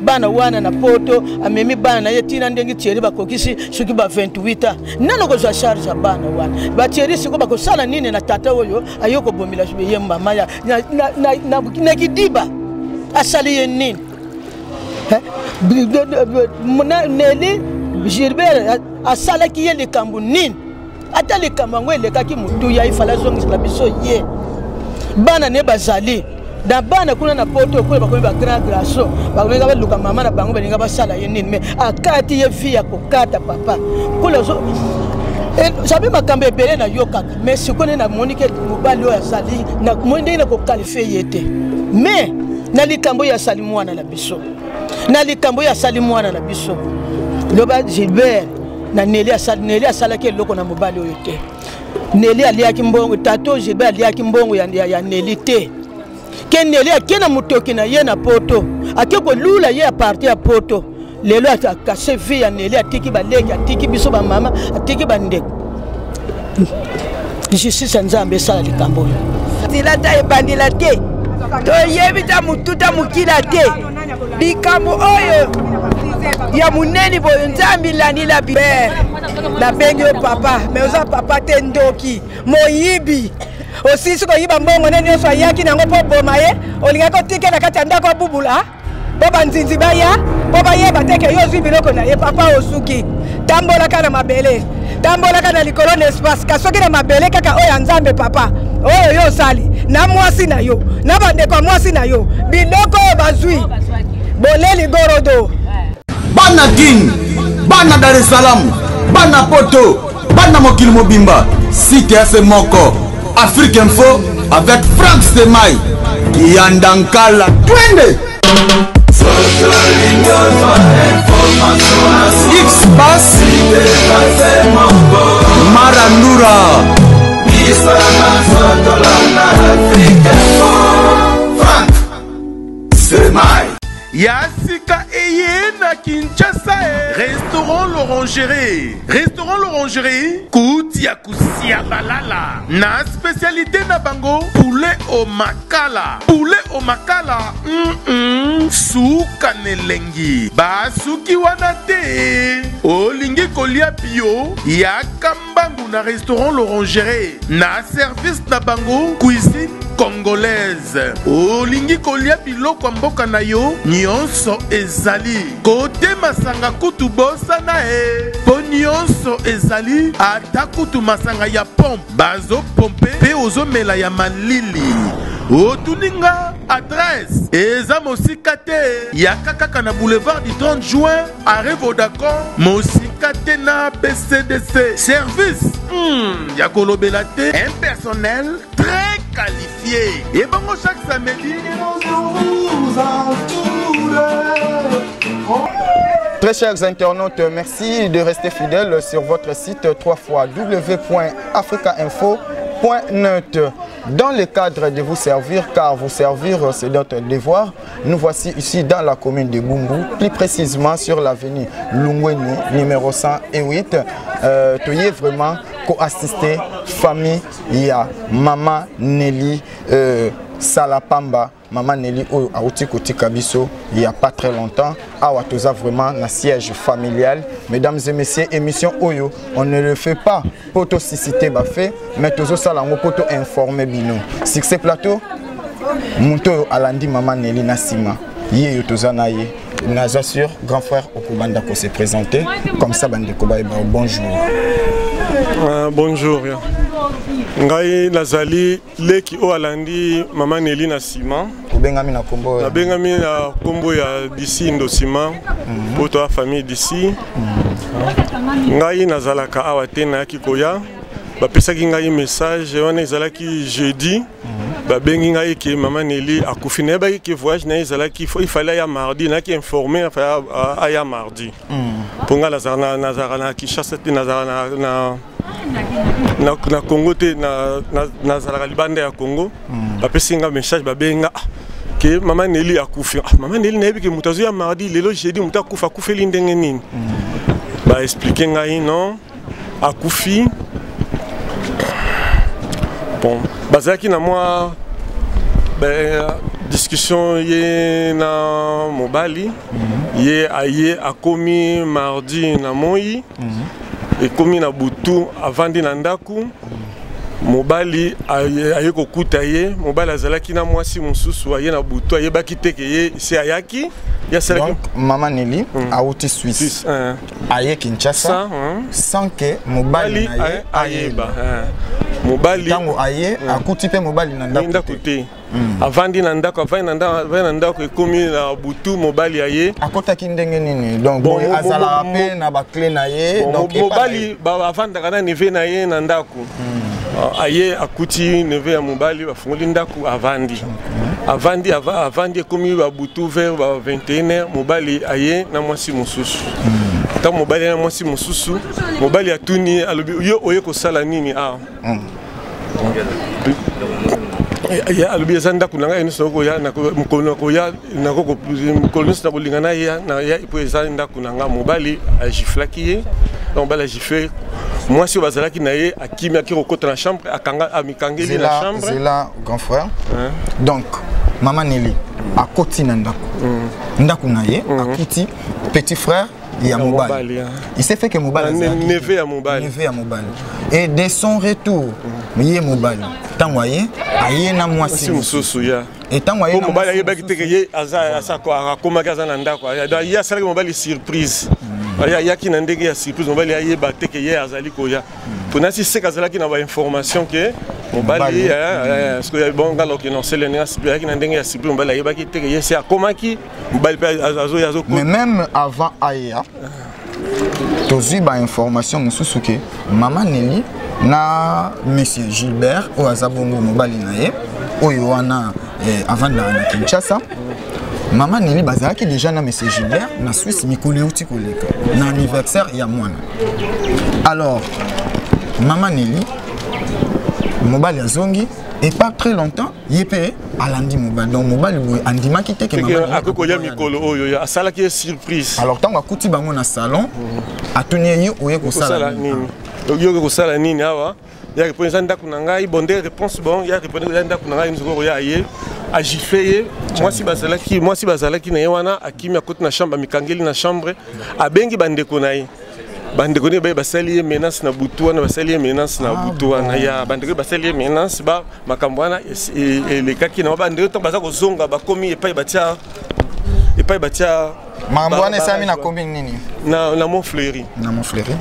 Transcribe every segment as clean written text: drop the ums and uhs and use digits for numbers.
Bana wana na poto amemi bana na ye ntina ndenge Thierry bakokisi soki ba 28 ans nano kozwa charge ya bana wana ba Thierry sikoyo bakosala nini na tata oyo aye kobomela ye mama ya na, na, na, na, na kidiba asali ye nini? Neli Gilbert asalaki ye likambo nini? Ata likambo yango elekaki motuya, ifala azongisela biso ye bana ne bazali na bana kuna na poto kuna bakomi ba grand graso, bakolinga baluka mama na bango, balinga basala ye nini? Mais akati ye vie ya kokata papa kula zabi makambo ebele nayokaka, mais sikoyo nde namoni ke mobali oyo azali namoni ndenge na kokalifie ye te. Mais na likambo oyo asali mwana na biso, na likambo oyo asali mwana na biso, loba Gilbert na Neli asali, Neli asalaki eloko na mobali oyo te. Neli aliaki mbongo, tato Gilbert aliaki mbongo ya, ya, ya Neli te. Ke Neli ake na motoki na ye na poto, ake kolula ye a partir ya poto. Lelo akase vie ya Neli, atiki baleki, atiki biso bamama, atiki bandeko. Justice ya Nzambe esala likambo oyo. Nzela ta ebandela te, toyebi ta motu ta mokila te, likambo oyo ya monene boyo. Nzambe landila biber, nabengi yo papa, me oza papa te, ndoki, moyibi. Osilisi koyiba mbongo ne nyonso ayaki nango mpo boma ye. Olingaki otike na kati ya ndako abubula mpo banzinzi baya mpo bayeba te ke yo ozwi biloko na ye. Papa, osuki. Tambolaka na mabele, tambolaka na likolo na espace, ka soki na mabele kaka oyo ya Nzambe. Papa, oyo yo osali na mwasi na yo na bandeko ya mwasi na yo, biloko oyo bazwi boleli gorodo. Bana Kin, bana Dar es Salaam, bana Poto, bana mokili mobimba, site ya se moko, Afrique Info avec Frank Semai, Kiyanda Nkala, twende! X-Pass, Marandura. Semai. Ya sika eye na Kinshasa e. Restaurant L'Orangerie. Restaurant L'Orangerie, kuti ya kusia balala. Na spécialité na bango, poulet au makala. Poulet au makala, Suka nelengi. Basuki wana te. Olingi kolia bio, yaka mbangu na restaurant L'Orangerie. Na service na bango, cuisine congolaise. Olingi kolia biloko ya mboka na yo, nyonso ezali. Kote masanga kutu bosana e. Po nyonso ezali, ata kutu masanga ya pompe bazopompe mpe ozomela ya malili. Otuni nga adresse eza mosika te, yaka kaka na boulevard du 30 juin, arrêt Vodacom, mosika te na BCDC. Service ya kolobela te, un personnel très qualifié. Et bongo chaque samedi. Très chers internautes, merci de rester fidèles sur votre site www.africainfo.net. Dans le cadre de vous servir, car vous servir c'est notre devoir, nous voici ici dans la commune de Bumbu, plus précisément sur l'avenue Lungweni, numéro 108. Tu es vraiment co-assister famille ya Mama Nelly Salapamba. Maman Nelly oyo auti kotika biso il y a pas très longtemps. Awa toza vraiment na siège familial. Mesdames et messieurs, émission oyo on ne le fait pas pour to susciter ba fait, mais tozo sala ngo pour to informer bino. Succès plateau moto oyo alandi Maman Nelly na sima. Ye yo toza na ye. Naza sûr grand frère okobanda ko se présenter comme ça bandeko ba bonjour. Bonjour. Ngai nazali leki oyo alandi Mama Nelly na nsima. Obengami na kombo? Nabengami na kombo ya Disi Ndosima, po toya famille Disi. Ngai nazalaka awa te, nayaki koya, bapesaki ngai message wana ezalaki jeudi. Babengi ngai ke Mama Nelly akufi. Nayebaki ke voyage na ye ezalaki, il fallait aya mardi. Nayaki informé aya mardi, mpo ngai nazalaka na Kinshasa te, nazalaka na Congo te, nazalaka libanda ya Congo. Bapesi nga message, babengi nga ke Mama Nelly akufi. Mama Nelly, nayebi ke moto azoya mardi, lelo jeudi, moto akufa, akufeli ndenge nini? Baexpliquer ngai non, akufi. Bon, bazalaki na mwa Badiscussion ye na mobali, ye aye akomi mardi na moi, ekomi na butu, avandi na ndako. Mobali aye kokuta ye, mobali azalaki na mwasi mosusu. Aye na butu, ayebaki te ke ye se ayaki, ye asalaki. Donc mama Nelly auti Suisse, Suisse, hein. Aye Kinshasa Ça, hein. sans que mobali na ye ayeba, hein. Mobali ntango aye, akuti mpe mobali na ndako ndako te. Te, avandi na ndako, avandi na ndako, avandi na ndako, ekomi na butu, mobali aye. Akotaki ndenge nini donc? Bon, boye azalaka mpe na baclé na ye. Bon, donc epa na ye. Mobali avandaka na neveu na ye na ndako. Ah, aye akuti neveu ya mobali, bafungoli ndako, avandi, avandi, avandi. Ekomi babutu vers ba 21 heures, mobali aye na mwasi mosusu. Ntango mobali aye na mwasi mosusu, mobali atuni ye, alobi: "Yo oye kosala nini awa?" Ye alobi: "Eza ndako na ngai, nyonso nakoya, mokolo nakoya, mokolo nyonso nakolinga naya, naya po eza ndako na ngai." Mobali agiflaki ye. Donc mobali agifle mwasi oyo bazalaki na ye, akimi, aki kokota na chambre, akanga, amikangeli na Zela, chambre. Zela, grand frère. Donc mama Nelly akoti na ndako, ndako na ye, akuti petit frère ya mobali. Mobali, hein. Il s'est fait que mobali Ah, azalaki te. Neveu ya mobali. Neveu ya mobali. Et de son retour, ye mobali ntango aye, aye na mwasi mwasi mosusu ya Et ntango aye po na mobali mwasi ayebaki te ke ye aza akomaki, aza na ndako. Donc ye asalaki mobali surprise. Aye ayaki na ndenge ya surprise, mobali ayeba te ke ye azali koya. Mpona si seke azalaki na bainformation ke mobali Mobali. Parce que bon, nga loke non sele ndenge ayaki na ndenge ya surprise, mobali ayebaki te ke ye se akomaki, mobali mpe azoya, azoko. Mais même avant aya, tozwi bainformation mosusu ke mama Nelly na monsieur Gilbert oyo aza bongo mobali na ye oyo wana avandaka na Kinshasa, mama Nelly bazalaki déjà na monsieur Gilbert na Suisse mikolo euti koleka na anniversaire ya mwana. Alors mama Nelly, mobali azongi et pas très longtemps ye mpe alandi mobali. Donc mobali boye andimaki te ke mama Nelly akoki koya akoya. Mikolo oyo asalaki ye surprise. Alors ntango akuti bango na salon, atuni ye: "Yo oye kosala kosala nini?" Nini yoki kosala nini awa? Ya répondre: "Eza ndako na ngai." Bon, nde réponse, bon, ya répondre: "Eza ndako na ngai." Nzoko koya, aye, agifle ye mwasi bazalaki, mwasi bazalaki na ye wana, akimi, akoti na chambre, amikangeli na chambre, abengi bandeko na ye. Bandeko ne baye, basali ye menace na butu wana, basali ye menace na butu wana ya bandeko, basali ye menace. Ba makambo wana elekaki na bandeko. Ntango baza kozonga, bakomi epai batia Makambo wana esalami na barrage. Commune nini? Na Mont Fleury. Na Mont Fleury.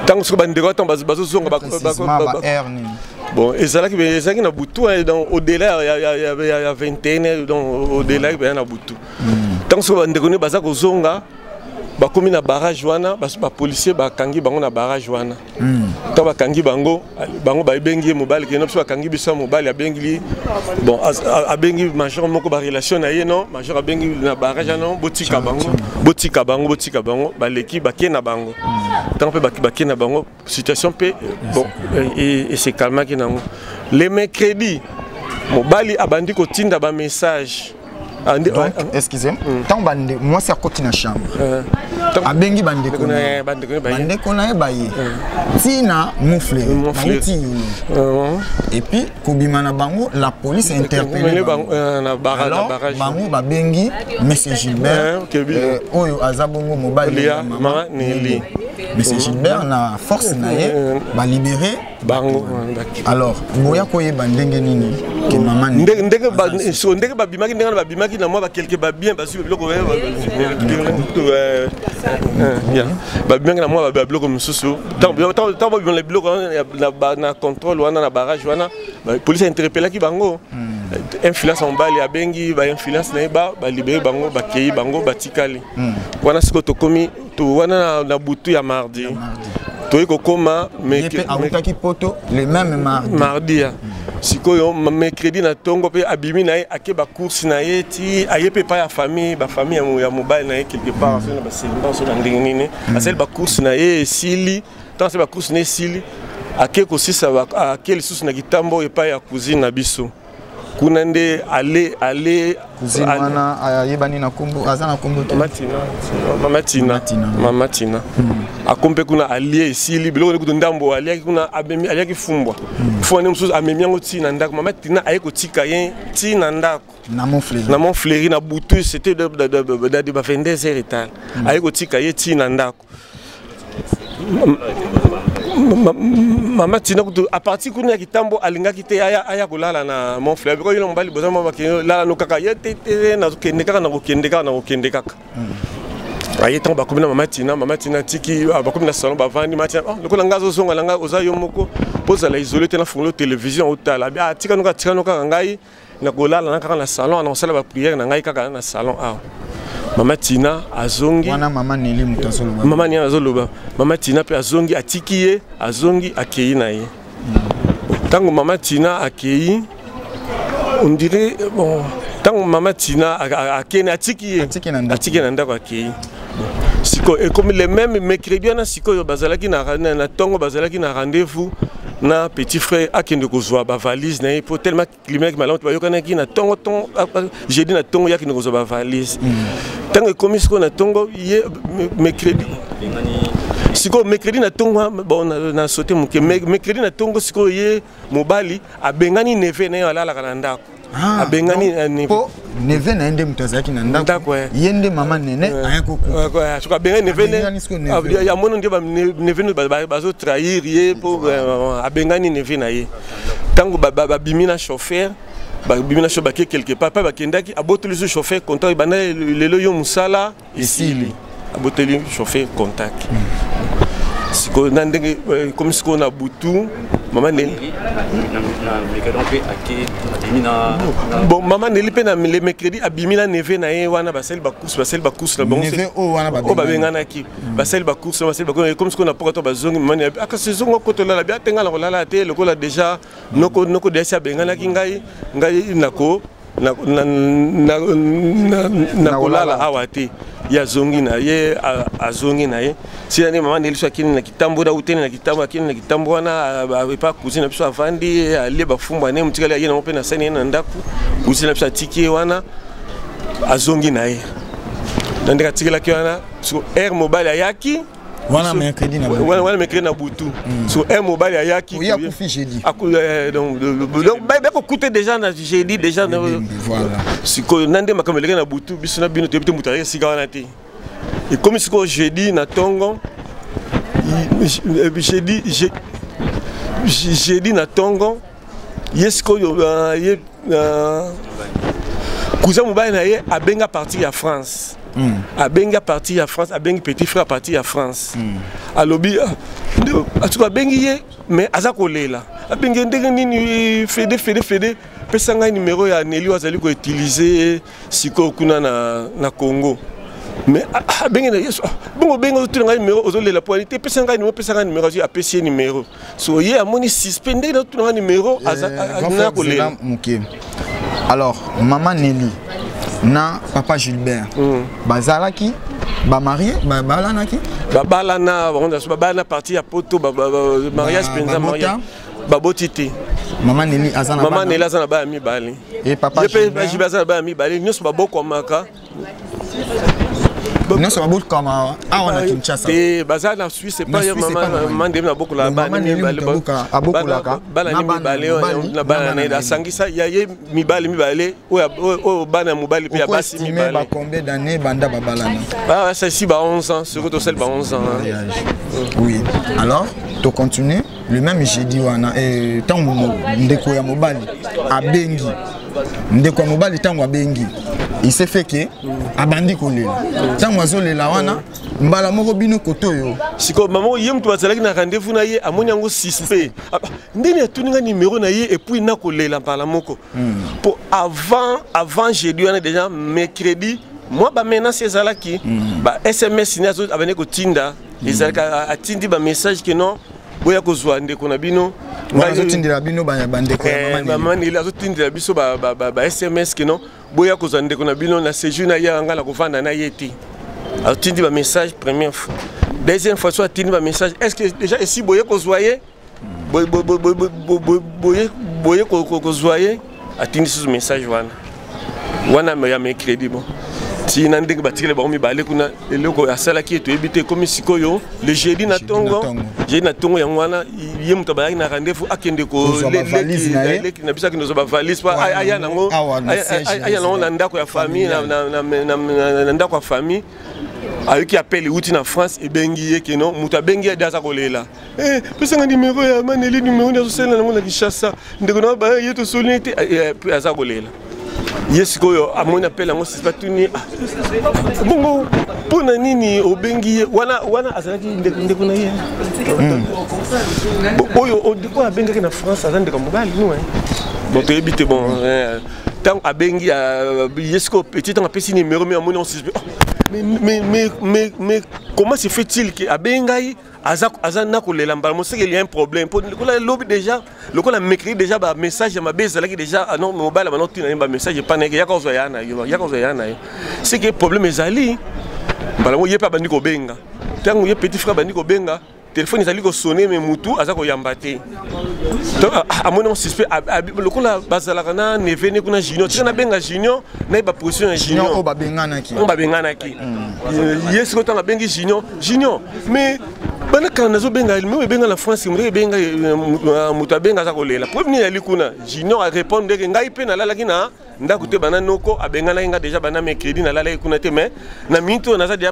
Ntango soki bandeko ntango bazozonga Précisément ba heure nini? Bon, ezalaki na butu, hein, donc au-delà ya 21 heures, donc au-delà ya na butu. Ntango soki bandeko ne baza kozonga, bakomi na barrage wana, bapolicier bakangi bango na barrage wana. Ntango bakangi bango, bango babengi ye mobali kende biso, bakangi biso ya mobali. Abengi, bon, abengi major moko, barelation na ye. Non, major abengi na barrage wana: "Botika bango, botika bango, botika bango." Baleki, bakei na bango. Ntango mpe bakei na bango, situation mpe bon esekalmaki nango. Le mercredi, mobali abandi kotinda bamessage. Donc excusez, ntango bande mwasi akoti na chambre, abengi bandeko na ye. Bandeko na ye baye. Bandeko na ye baye ntina Mont Fleury. Mont Fleury. Bauti Yolo et puis kobima na bango, la police interpellé bango. Na Alors barrage. Bango babengi monsieur Gilbert, oyo aza bongo mobali Lia, ya mama mama Nelly. Monsieur Gilbert na force na ye balibéré bango. Alors boya koyeba ndenge nini ke mama Nelly Ndenge babimaki, ndenge wana babimaki na mwa baquelques babien, bazwi biloko, babimaki na mwa babiloko mosusu. Ntango babima na biloko wana na contrôle wana, na barrage wana, police interpellaki bango. Influence ya mobali, abengi bainfluence na ye, balibéré bango, bakei bango, batikali wana. Sikoyo tokomi wana na butu ya mardi, toyei kokóma Ye mpe awutaki Poto le même mardi. Mardi ya sikoyo mercredi na ntongo mpe abimi na ye, ake bacourse na ye, ti aye mpe epai ya famille, bafamille ya mobali na ye quelque part, soki na baselimba, soki na ndenge nini. Asali bacourse na ye, esili. Ntango asali bacourse na ye, esili, ake kosisa, ake lisusu na kitambo epai ya cousine na biso. Kuna nde ale ale cousine wana ayebani na kombo, aza na kombo te. Mama Tina, mama Tina, mama Tina. Akomi mpe kuna, alie, esili biloko nde kutu ndambo aliaki kuna, amemi, aliaki fumbwa. Fumbwa nde mosusu amemi yango ti na ndako. Mama Tina aye kotika ye ti na ndako. Na Montfleury. Na Montfleury, na butu, c'était de ba 22 heures etala. Aye kotika ye ti na ndako. Mama Tina kutu à partir kuna ya Kitambo alingaki te aya kolala na Montfleury. Biko yino mobali boza mwa bakende lala no kaka ye te te, nazokende kaka, nakokende kaka, nakokende kaka. Aye, ntango bakomi na mama Tina, mama Tina atiki, bakomi na salon, bavandi. Mama Tina: "Oh, lokola ngai azozonga na ngai, oza yo moko mpo ozala isole te, nafungoli télévision otala." Ah, tika noka, tika no kaka, ngai nakolala na kaka na salon, na kosala baprière na ngai kaka na salon awa. Mama Tina azongi. Wana mama Neli moto azoloba. Mama Neli azoloba. Mama Tina mpe azongi, atiki ye, azongi, akei na ye. Ntango mama Tina akei, on dirait, bon, ntango mama Tina akei, atiki ye, Atiki na ndako. Atiki na ndako, akei. Sikoyo ekomi le même mercredi wana. Sikoyo bazalaki na ntongo, bazalaki na rendez-vous na petit frère, akende kozwa bavalise na ye, po tellement climat malamu te. Bayokanaki na ntongo ntongo jeudi na ntongo, ye akende kozwa bavalise. Ntango ekomi sikoyo na ntongo ye mercredi, sikoyo mercredi na ntongo, bon, na sote moke, mercredi na ntongo sikoyo ye mobali abengani neveu na ye alalaka na ndako. Ah, abengani donc, po neveu na ye nde moto azalaki na ndako. Ndako, eh. Ye nde mama Nene aya kokuta. Soki abengani neveu ne Abengani sikoyo neveu. Yamoni nde baneveu ne bazotrahir ye, mpo abengani neveu na ye. Ntango babimi na chauffeur, babimi na chauffeur, bake quelque part mpe bakendaki, abotoli so chauffeur contact: "Banda lelo yo mosala esili." Aboteli chauffeur contact. Sikoyo na ndenge komi sikoyo na butu, mama Neli, bon, mama Neli mpe na le mercredi abimi na neveu na ye wana, basali bacourse, basali bacourse na bango. Neveu oyo wana oyo babenganaki, basali bacourse, basali bacourse. Comme sikoyo na poko to bazongi, mama Neli akasi zongo kotolala bi atenga na kolala te, lokola déjà noko, noko desi abenganaki ngai, ngai nako na kolala awa te. Ye azongi na ye, azongi na ye. Sila nde mama Neli so akende na Kitambo, na uteni na Kitambo, akende na Kitambo wana epa cousine na biso, avandi, alie bafumbwa ne motikali, aye nango mpe na sani ye na ndako. Cousine na biso atiki ye wana, azongi na ye na ndenge atikelaki wana. So aire mobali ayaki. Wana mercredi na wana, wana mercredi na butu. So un mobali ayaki. Oye akufi jeudi. Donc bakokute déjà na jeudi déjà. Voilà. Sikoyo na nde makambo eleki na butu, biso na bino toyebi te moto ayaki esika wana te. Ekomi sikoyo jeudi na ntongo, jeudi na ntongo, ye sikoyo ye cousin mobali na ye abenga à partir ya France. Abengi à partir ya France, abengi petit frère à partir ya France. Alobi atuka, abengi ye mais aza kolela. Abengi ye ndenge nini: "Fede, Fede, Fede, pesa ngai numéro ya Neli oyo azali koutiliser sikoyo kuna na Congo." Mais abengi na yesu bongo, obengi, ozotuna ngai numéro, ozolela po ani te? Pesa ngai numéro, pesa ngai numéro. Azwi, apesi ye numéro. So ye amoni suspect ndenge nazotuna ngai numéro, na kolela. Moke. Alors mama Nelly na papa Gilbert bazalaki bamarie, babalanaki? Babalana, bango nyonso babalana parti ya poto, mariage mpenza, mariage, baboti te. Mama Nelly aza na mama bana? Neli aza na bana mibale. Et papa ye mpe Gilbert? Gilbert aza na bana mibale, nyonso babokwamaka. Nyonso babokama awa na Kinshasa? Te, baza na Suisse. Na Epai Suisse, mama epai mama. mama ndemi nabokolaka Donc, bana mama Nelly mibale moto abokolaka bana na ni bana mibale mobali, na na bana bana na ye na ye. Asangisa ya ye mibale mibale oyo bana ya mobali mpe ya basi Okoestime mibale. ba combien d'années banda babalana? Basasi ba 11 ans, soki tosali ba 11 ans, hein. Mariage. Oui, alors to continue. Le même jeudi wana, ntango ndeko ya mobali abengi, ndeko ya mobali ntango abengi, il s'est fait que abandi kolela. Ntango azolela wana, mbala moko bino kote oyo. Sikoyo mama ye moto bazalaki na rendez-vous na ye amoni yango suspect. Ndeni atuni nga numéro na ye et puis nakolela mbala moko, po avant jeudi wana déjà, mercredi, mwa bamenace ezalaki, ba SMS ne abandi kotinda, ezalaki atindi bamessage ke non, boya kozwa ndeko na bino. Wana azotindela bino bandeko ya mama Nelly. Mama Neli azotindela biso ba SMS ke non, boya kozwa ndeko na bino na séjour na ye, nga na kovanda na ye te. Atindi bamessage première fois, deuxième fois so atindi bamessage: "Est ce que déjà esi boye kozwa ye? Boye kozwa ye?" Atindi susu message wana wana ya mercredi. Bon, ntina ndenge batikeli bango mibale kuna, eloko asalaki ye toyebi te. Ekomi sikoyo le jeudi na ntongo, jeudi na ntongo yango wana ye moto abayaki na rendez-vous, akende koleki na biso, akende kozwa bavalise po aya nango, aya nango na ndako ya famille. Na ndako ya famille, ayoki appel euti na France, ebengi ye keno moto abengi ye de aza kolela: eh, pesanga nimero ya Maneli, nimero nde azosalela nango na Kinshasa, ndeko na baya ye tosoli te. Mpe aza kolela. Ye sikoyo amoni appel yango, sisi batuni: ah, bongo mpo na nini obengi ye wana? Wana azalaki ndeko na ye oyo oyo abengaki na France, aza ndeko mobali no. Bon, toyebi te. Bon, ntango abengi ye sikoyo petit, ntango apesi nimero, mi amoni on suspect. Mais comment se fait-il ke abengi ngai, aza, aza na kolela mbala moseke? Il y a un problème, mpo lokola lobi déjà, lokola mercredi déjà, bamessage ya mabe ezalaki déjà. Ah non, mobali bano tina ye bamessage epa na ye, yaka ozwa ya na yo, yaka ozwa ya na yo, c'est que problème ezali. Mbala moko ye mpe abandi kobenga. Ntango ye petit frère abandi kobenga, telefone ezali kosonner, mais mutu aza koyamba te. Amoni suspect. Lokola bazalaka na neveu ne kuna Junior, tika nabenga Junior, nayeba position ya Junior. Oyo babenganaki. Oyo babenganaki ye. Sikoyo ntango abengi Junior: Junior, mais bana kala nazobenga me ebenga na France, moto ebenga, moto abenga aza kolela, problème nini yali kuna? Junior arépondre ndeke: ngai mpe nalalaki na ndako te, bana noko abenganaki nga déjà bana mercredi, nalalaki kuna te, mais na minute oyo naza déjà,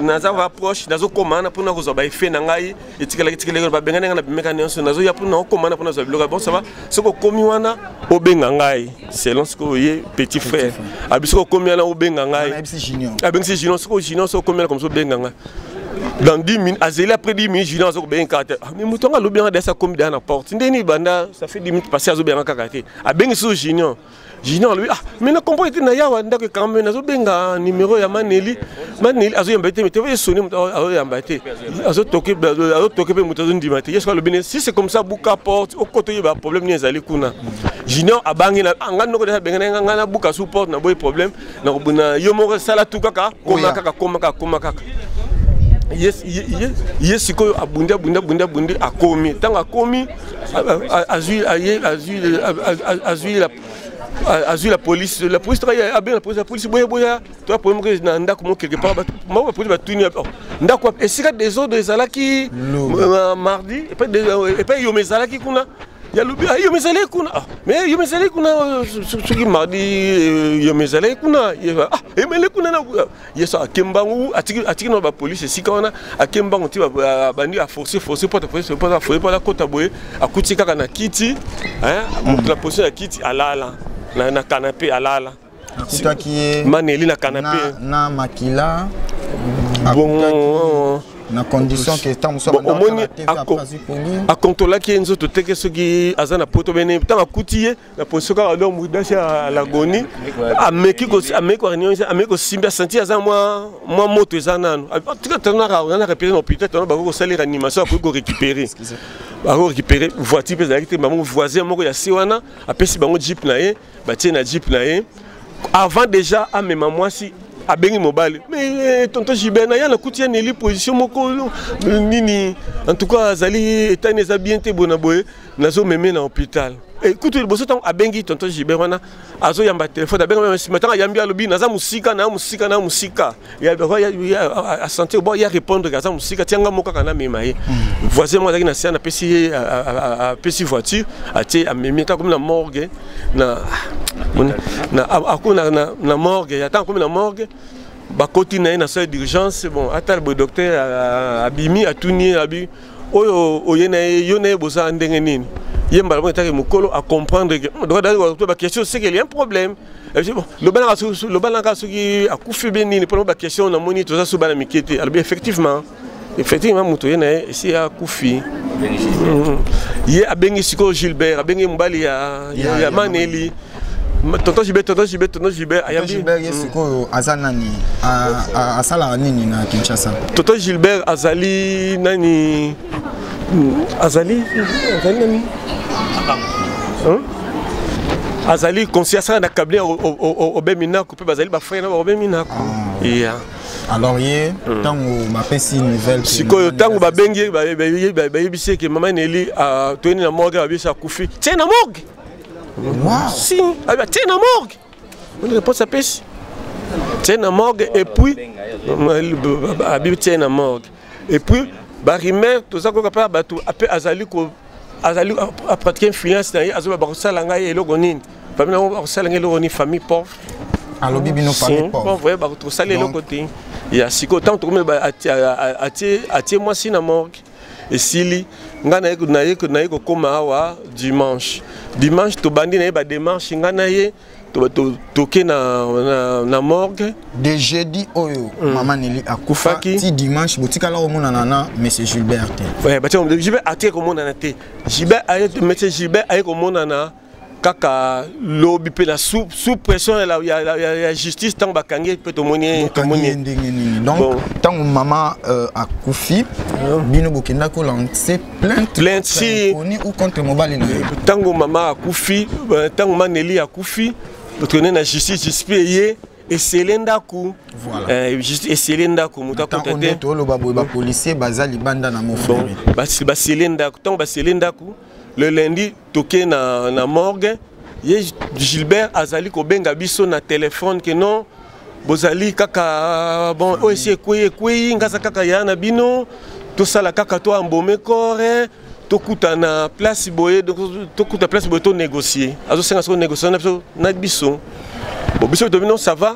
naza va proche, nazokoma wana mpona kozwa baeffets na ngai etikalaki tikalaki, babengani ngai na bimeka nyonso, nazoya mpona okoma wana mpona kozwa biloko. Bon, ça va, soki okomi wana obenga ngai. Selon sikoyo ye petit frère abi: soki okomi wana obenga ngai. Abengisi Junior: soki Junior, soki okomi wana comme obenga ngai dans 10 minutes. Azeli, après 10 minutes, Junior azokobenga kaka te. Mais moto yango alobi yanga desi akomi deya na porte, ndeni banda ça fait 10 minutes passé, azobenga kaka te. Abengi susu Junior. Junior alobi: ah, mais na comprendre te, na yawa ndako ekangami, nazobenga numéro ya Maneli, Maneli azoyamba te, te esoni, moto azoyamba te, azotoke, azotoke mpe moto azondima te. Ye soki alobi ne: si c'est comme ça, buka porte, okota, oyeba problème nini ezali kuna. Junior abangi na nga noko deja abenga nga, nga nabuka su porte, naboyi problème na yo moko, sala tu kaka, koma kaka, koma kaka, koma kaka. Ye sikoyo abundi, abundi, abundi, abundi, akomi. Ntango akomi, azwi azwi azwi la police, la police abenga la police, la police boya, boya, toya problème moko na ndako moko quelque part. Moko bapolice batuni ndako esika désordre ezalaki mardi, epai yoma ezalaki kuna. Yalobi: yoma ezalaki kuna, mais yoma ezalaki kuna soki mardi, yoma ezalaki kuna, yoma ezalaki kuna. Ye so ake mbangu, atiki na bapolice esika wana, ake mbangu ti abandi aforce, force porte, force porte, force porte, akota boye, akuti kaka na kiti moto na position ya kiti, alala na canapé, alala. Akutaki ye Maneli na canapé. Na makila. Bon. Na condition ke ntango mosusu omoni akontolaki ye nzoto teke soki aza na poto bene. Ntango akuti ye na position kaka, donc mudasi alagoni, ameki ameki kosimbi, asanti aza mwa moto eza nano. Tika tona répété na hôpital, tona bakoki kosala réanimation, akoki korécupérer, bakoki récupérer. Voiture mpe ezalaki te. Bango voisin moko ya se wana apesi bango jeep na ye, batie na jeep na ye. Avant déjà amema mwasi, abengi mobali: mais tonton Gilbert, naya nakuti ya Neli position moko nini, en tout cas azali etani eza bien te, boye na boye, nazomeme na hôpital. Kutu liboso, ntango abengi tonton Gilbert wana, azoyamba telefone, abenga nsima. Ntango ayambi, alobi: naza mosika, na mosika, na mosika. Asentir bon ya répondre aza mosika, tianga moko kaka namema ye. Voisin moko azalaki na se, apesi ye, apesi voiture, atie, amemi. Ntango akomi na morgue, akomi na morgue, ntango akomi na morgue, bakoti na ye na salle d'urgence. Bon, atala boye, docteur abimi, atuni ye, abi: oyo oye na ye, yo na ye bozala ndenge nini? Ye mbala moko etaki mokolo acomprendre ke baquestion, c'est qu'il y a un problème. Loba nanga soki akufi be nini, mpona baquestion namoni toza so bana mike te. Alobi: effectivement, effectivement, moto ye na ye esi akufi. Ye abengi sikoyo Gilbert, abengi mobali ya Maneli: tonton Gilbert, tonton Gilbert, tonton Gilbert. Ayambi. Gilbert ye sikoyo aza nani? Asalaka nini na Kinshasa? Tonton Gilbert azali nani? Azali nani? Azali conseiller, asala na cabinet Obe Minako, mpe bazali bafrère na Obe Minako. Yeah. Alors ye ntango bapesi nouvelle? Sikoyo ntango babengi ye, bayebisi eke mama Neli, toyeni na morgue, babisi akufi. Tie na morgue. Wow. Si, abi atie na morgue. Une réponse apesi. Tie na morgue et puis abi tie na morgue. Et puis ba rumeur toza koyoka mpe bato ape azali ko azali apratike influence na ye azoba bakosala ngai eloko nini famille nango bakosala ngai eloko nini famille pauvre alobi bino famille pauvre bakosala eloko te ya sikoyo ntango tokomi atie mwasi na morgue esili ngai naye kokóma awa dimanche dimanche tobandi na ye bademarche ngai na ye toke na morgue de jeudi oyo mama Nelly akufaki ti dimanche botikala komonana na monsieur Gilbert te. Ouais, batia Gilbert atie komonana te. Gilbert aye, monsieur Gilbert aye komonana kaka lobi mpe na sous, sous pression ya, ya, ya, ya justice ntango bakangi mpe tomoni tomoni ndenge nini. Donc ntango mama akufi, bino bokenda kolancer plainte? Plainte si ou contre mobali na ye? Ntango mama akufi, ntango ma Nelly akufi, tokende na justice, justice mpe ye esele ndako. Voilà. Justice esele ndako, moto akota te. Toloba boye, bapolicier baza libanda na mofrere. Basele ndako. Ntango basele ndako, le lundi toke na morgue. Ye Gilbert azali kobenga biso na telefone ke non, bozali kaka bon, oyo esi ekwei ekwei, ngaza kaka ya na bino, tosala kaka to embaumer corps, tokuta na place boye, tokuta place boye, tonégocie. Azosenga soko négocie na biso na biso. Bon, biso tobi non, ça va,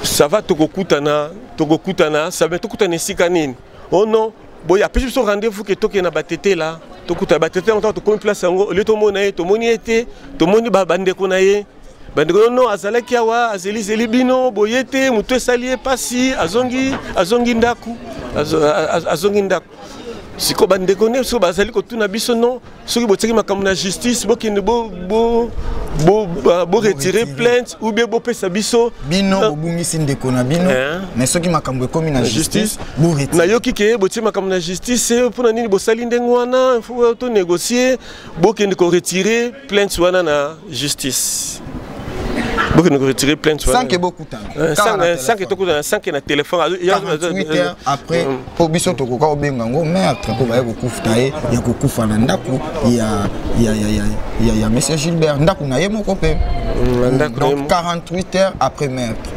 ça va, tokokutana, tokokutana, ça va, tokutana esika nini? Oh non, boye apesi biso rendez-vous ke tokende na Batetela, tokuta Batetela. Ntango tokomi place yango, olie tomona ye, tomoni ye te. Tomoni bandeko na ye, bandeko non, azalaki awa, azelizeli bino boye te, motu esali ye mpasi, azongi, azongi ndako, azongi ndako. Sikoyo bandeko nde soki bazali kotuna biso non, soki botiaki makambo na justice, bokende boretire plainte ou bien bopesa biso. Bino bobungisi ndeko na bino, mais soki makambo ekomi na justice, boretire. Nayoki ke botie makambo na justice, mpona nini bosali ndenge wana? Faut tonégocie, bokende koretire plainte wana na justice, bokende koretire plainte. Wana sans ke bokutana? Sans ke tokutana, sans ke na téléphone. 48 heures après, mpo biso tokoka kobenga yango meurtre, mpo baye kokufa ye ya kokufa na ndako ya monsieur Gilbert, ndako na ye moko mpe. Donc 48 heures après meurtre,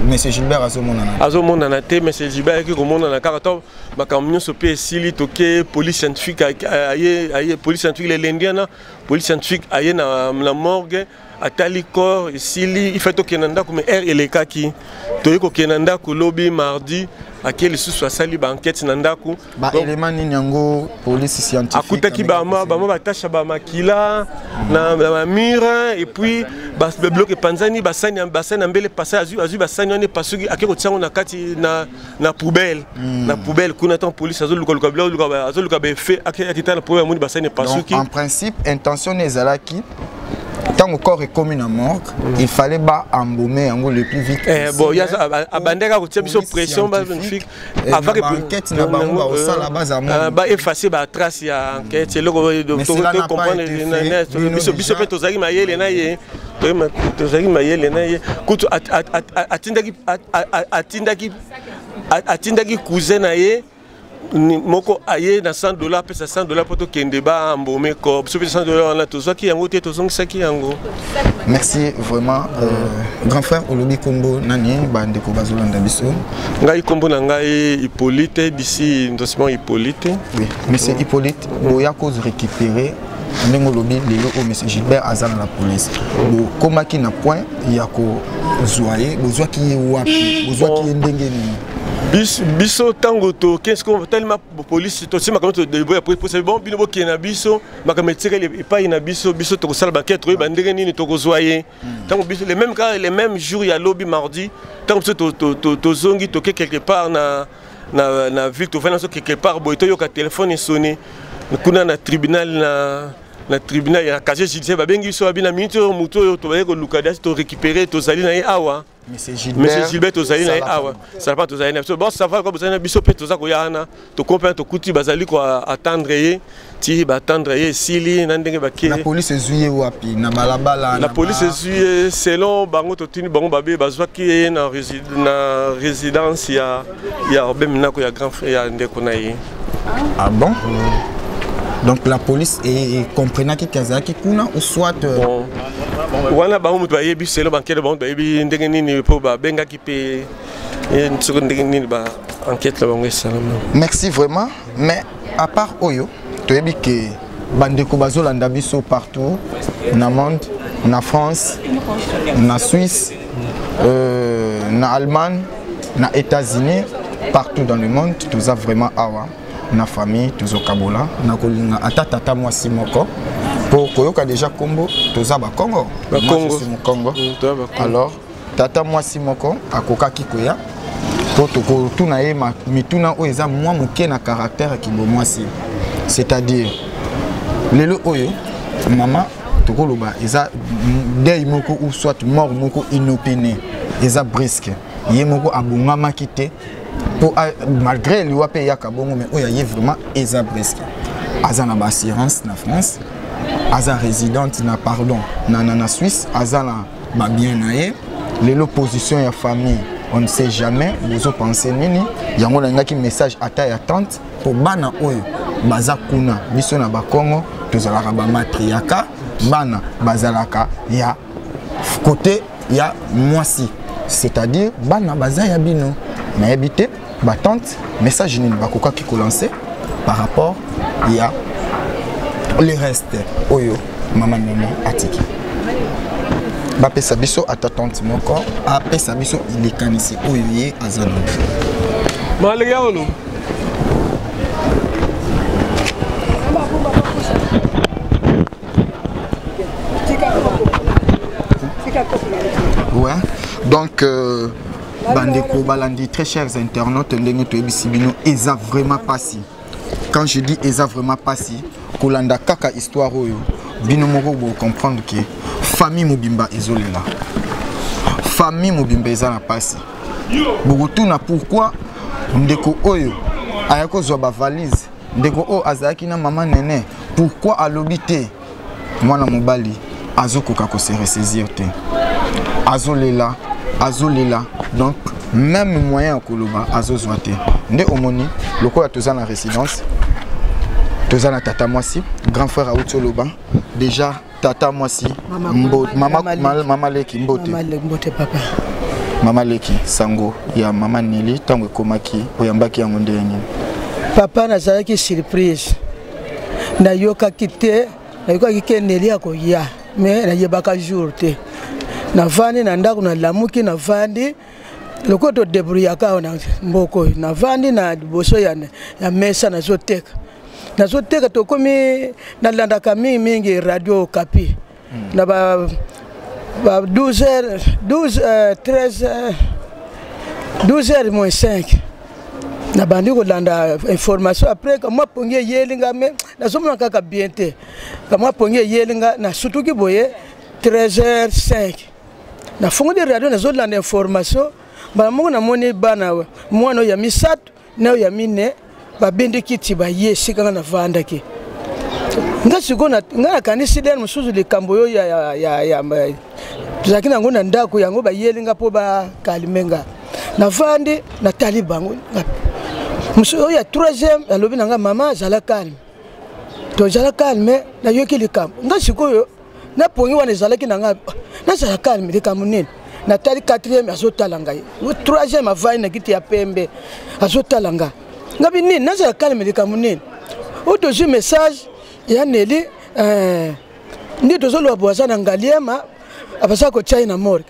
monsieur Gilbert azomonana? Azomonana te. Monsieur Gilbert ayaki komonana kaka to makambo nyonso mpe esili, toke police scientifique aye, police scientifique le lundi wana, police scientifique aye na morgue, atali corps, esili, il faut tokende na ndako, mais heure elekaki. Toyei kokende na ndako lobi mardi, ake lisusu, asali baenquête na ndako. Baélément nini yango police scientifique? Akutaki bama batache ya bamakila na bamur, et puis biloko epanzani, basani ya mbele pasa, azwi basani wana epasuki, ake kotia yango na kati na poubelle, na poubelle kuna. Ntango police azolukaluka biloko, azoluka baeffets, akita na poubelle, amoni basani epasuki. En principe, intention ezalaki ntango corps ekomi na morgue, il fallait ba embaumer yango le plus vite. Eh, bon, abandaki kotia biso pression scientifique avant que enquête na bango baosala baza baefface batrace ya enquête, eloko comprendre. Biso mpe tozalaki mayele na ye, tozalaki mayele na ye. Kutu atindaki cousin na ye moko aye na 100 dollar, apesa 100 dollar mpo tokende baembaumer corps. Biso mpe 100 dollar wana tozwaki yango te, tozongisaki yango. Merci vraiment, grand frère. Olobi nkombo nani, bandeko bazolanda biso? Ngai, nkombo na ngai Hippolyte d'ici Ndosiment Hippolyte. Oui, monsieur Hippolyte, boya cause récupérer ndenge olobi lelo oyo monsieur Gilbert aza na la police, bokomaki na point ya kozwa ye, bozwaki ye wapi? Bozwaki ye ndenge nini? Biso ntango tokei telema polisi, tosi makambo toboya polisi. Bon, bino bokende na biso, makambo etikali epai na biso, biso tokosala baenquête, toyeba ndenge nini tokozwa ye. Ntango biso le même cas, le même jour ya lobi mardi, ntango biso tozongi, toke quelque part na ville, tovandi biso quelque part boye, toyoka telefone esone kuna na tribunal, na tribunal ya casier judiciaire. Babengi biso, babi na minute oyo motu oyo tobaye koluka dasi torécupéré, tozali na ye awa. Monsieur Gilbert, tozali na ye awa, salapa tozali na biso. Bon, ça va, bozali na biso mpe toza koya wana. Tokompe, tokuti bazali koattendre ye, ti baattendre ye esili na ndenge bake. Na police ezwi ye wapi? Na balabala? Na police ezwi ye, selon bango, totuni bango, babe bazwaki ye na résidence ya Robert Minako, ya grand frère ya ndeko na ye. Ah bon. Donc la police comprenaki ke azalaki kuna ou soit euh, bon wana bango moto bayebi selo bankele bango bayebi ndenge nini mpo babengaki mpe soki ndenge nini ba enquête na bango esalama. Merci vraiment, mais à part oyo toyebi ke bandeko bazolanda biso partout na monde, na France, na Suisse, na Allemagne, na États-Unis, partout dans le monde, toza vraiment awa na famille, tozokabola na kolinga ata tata mwasi moko mpo koyoka deja nkombo toza bakongo. Bakongo. Mokongo. Alors tata mwasi moko akokaki koya mpo tokotuna ye mituna oyo eza mwa moke na caractère ya kibomwasi, c'est-à-dire lelo oyo mama tokoloba eza deuil moko ou soit mort moko inopiné, eza brusque, ye moko abongamaki te mpo malgré liwa mpe eyaka bongo, mais oyo aye vraiment eza brusque. Aza na baassurance na France, aza résidente na, pardon, na Suisse, aza na babien na ye. Lelo position ya famille, on ne sait jamais bozopense nini. Yango nalingaki message ata ya tante mpo bana oyo baza kuna. Biso na Bakongo tozalaka bamatriaka, bana bazalaka ya côté ya mwasi, c'est-à-dire bana baza ya bino. Nayebi te batante message nini bakokaki kolancer par rapport ya le reste oyo mama Nene atiki. Bapesa biso ata tante moko apesa biso likanisi oyo ye aza nango. Maleki yango. Ouais, donc bandeko balandi, très chers internautes, ndenge toyebisi bino, eza vraiment pasi. Quand je dis eza vraiment pasi, kolanda kaka histoire oyo, bino moko bocomprendre ke famille mobimba ezolela, famille mobimba eza na pasi. Bokotuna pourquoi ndeko oyo aya kozwa bavalise, ndeko oyo azalaki na mama Nene, pourquoi alobi te? Mwana mobali azokoka kose ressaisir te, azolela, azolela, donc même moyen ya koloba azozwa te. Nde omoni lokola toza na résidence, toza na tata mwasi, grand frère auti oloba déjà. Tata mwasi, mama, mama leki, mbote. Mbote papa. Mama leki, sango ya mama Neli ntango ekomaki, oyambaki yango ndenge nini? Papa, nazalaki surprise. Nayokaki te, nayokaki ke Neli akoya, me nayebaka jour te. Navandi na ndako, nalamuki, navandi lokola todebrouillaka awa na mboka oyo, navandi na liboso ya mesa, nazoteka, nazoteka. Tokomi, nalandaka mingimingi Radio Okapi na ba 12 heures, 12, 13, 12 heures moins 5, nabandi kolanda information. Après kamwa pongi eyeli nga, me nazomona kaka bien te. Kamwa pongi eyeli nga, nasutuki boye 13 heures 5, nafungoli radio, nazolanda information. Mbala moko namoni bana, mwana oyo ya misato na oyo ya mine, babendi kiti, baye esika nga navandaki. Nga sikoyo nga nakanisi lere mosusu likambo oyo ya tozalaki nango na ndako, yango bayeli nga mpo bakalime nga. Navandi, natali bango. Mosusu oyo ya troisième alobi na nga: "Mama, azala calme, tozala calme." Nayoki likambo nga sikoyo napongi wana ezalaki na nga, nazala calme, likambo nini? Natali quatrième, azotala ngai. Troisième avandi na kiti ya pembe, azotala nga. Ngabi: "Nini? Nazala calme, likambo nini?" Oyo tozwi message ya Neli, nde tozoloba bo aza na Ngaliema, abaza kotia ye na morgue.